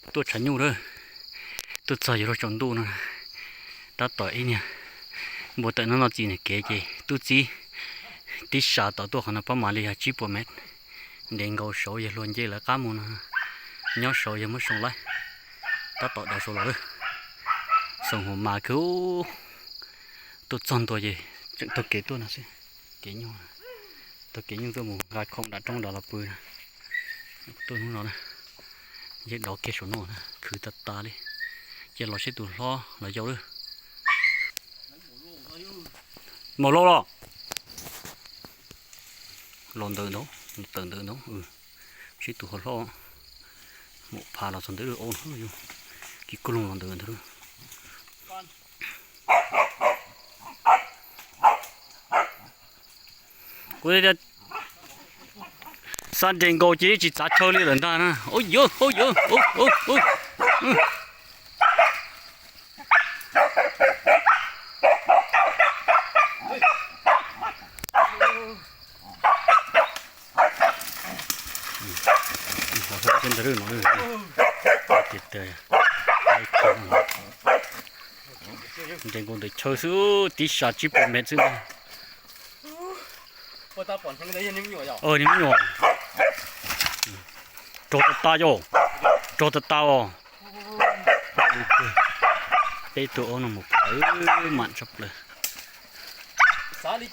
Tuaj tshav nyuj lawm, tuaj txog yuav luag tsaus ntuj no, tab tom ib niag npua tawm no no txi nws kev ces tub txib tib sas tom tuaj qhov no pab mam li yog tsib puas mev. Nres nkaus saud yog luag nce lawv qab mus no, nyob saud yog muab soo laib, tab tom dav saud los lawm. Xoo hua mas kawg, tuaj txog ntua ces tseem taug kev tuaj no xwb, kev nyuj, taug kev nyuj tuaj mus nqa khoom nram roob nrad los pw na. Tuaj hnub no na, yeej dov kiag saum no na, khwv tas tas li. Cia los seb tus hlob los yau lawm. Maum lauj los, los ntawm ntawd, tawm ntawm ntawd, seb tus hlob, maum phas los txog ntawd, kis kuj loog los ntawd ntawd. Kuv tias xa nres nkaus ces yeej tsis txav chaw li lawm ntag na. Ub yuv, ub yuv, ub, ub, ub. Nres nkaus ntawm chaw xwb, tib sas tsib puas mev xwb. Ni me nyuam, raug tas tas yom, raug tas tas os. Peb tug ob no mus phav mam tshaj plaws. Xav li